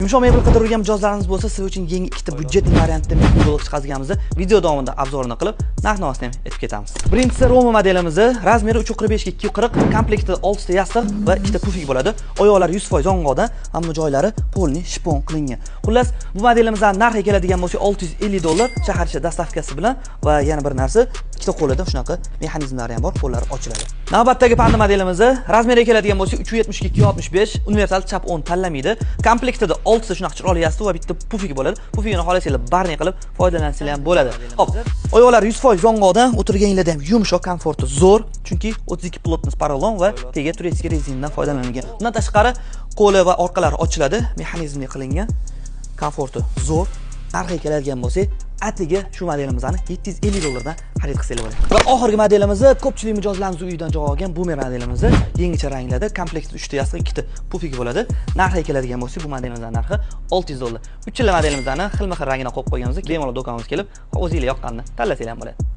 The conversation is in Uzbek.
Yumshoq mebel qidirib yurgan mijozlarimiz bo'lsa, siz uchun yangi ikkita byudjetli variantda mebel bo'lib chiqazganimizni video davomida обзор ini qilib, narx-navosini ham aytib ketamiz. Birinchisi Roma modelimiz, размер i 345 ga 240, komplektida 6 ta yostiq va 2 ta pufik bo'ladi. Oyoqlari 100% yong'oqdan, hamma joylari полный shpon qilingan. Xullas, bu modelimizning narxi keladigan bo'lsa $650 shahar ichi доставка si bilan va yana bir narsa, ikkita qo'lida shunaqa mexanizmlari ham bor, qo'llari ochiladi. Navbatdagi Panda modelimiz, размер i keladigan bo'lsa 370 ga 265, universal chap o'ng tanlamaydi. Komplektida 6 ta shunaqa chiroyli yostiq va bitta pufik bo'ladi. Pufigini xohlasanglar барный qilib foydalansanglar ham bo'ladi. Xo'p, oyoqlari 100% yong'oqdan, o'tirganinglarda ham yumshoq, komforti zo'r, chunki 32 плотность поролон va tegi турецкий rezindan foydalanilgan. Bundan tashqari qo'li va orqalari ochiladi, mexanizmli qilingan. Komforti zo'r. Narxiga keladigan bo'lsak, atigi shu modelimizni $750 dan xarid qilsanglar bo'ladi. Va oxirgi modelimiz ko'pchilik mijozlarimiz uyidan joy olgan Boomer modelimiz, yangicha ranglarda, komplektda 3 ta yostiq, 2 ta pufik bo'ladi. Narxiga keladigan bo'lsak, bu modelimizning narxi $600. Uchala modelimizni xilma-xil rangini qo'yib qo'yganmiz. Bemalol do'konimizga kelib, o'zingizlar yoqqanini tanlasanglar ham bo'ladi.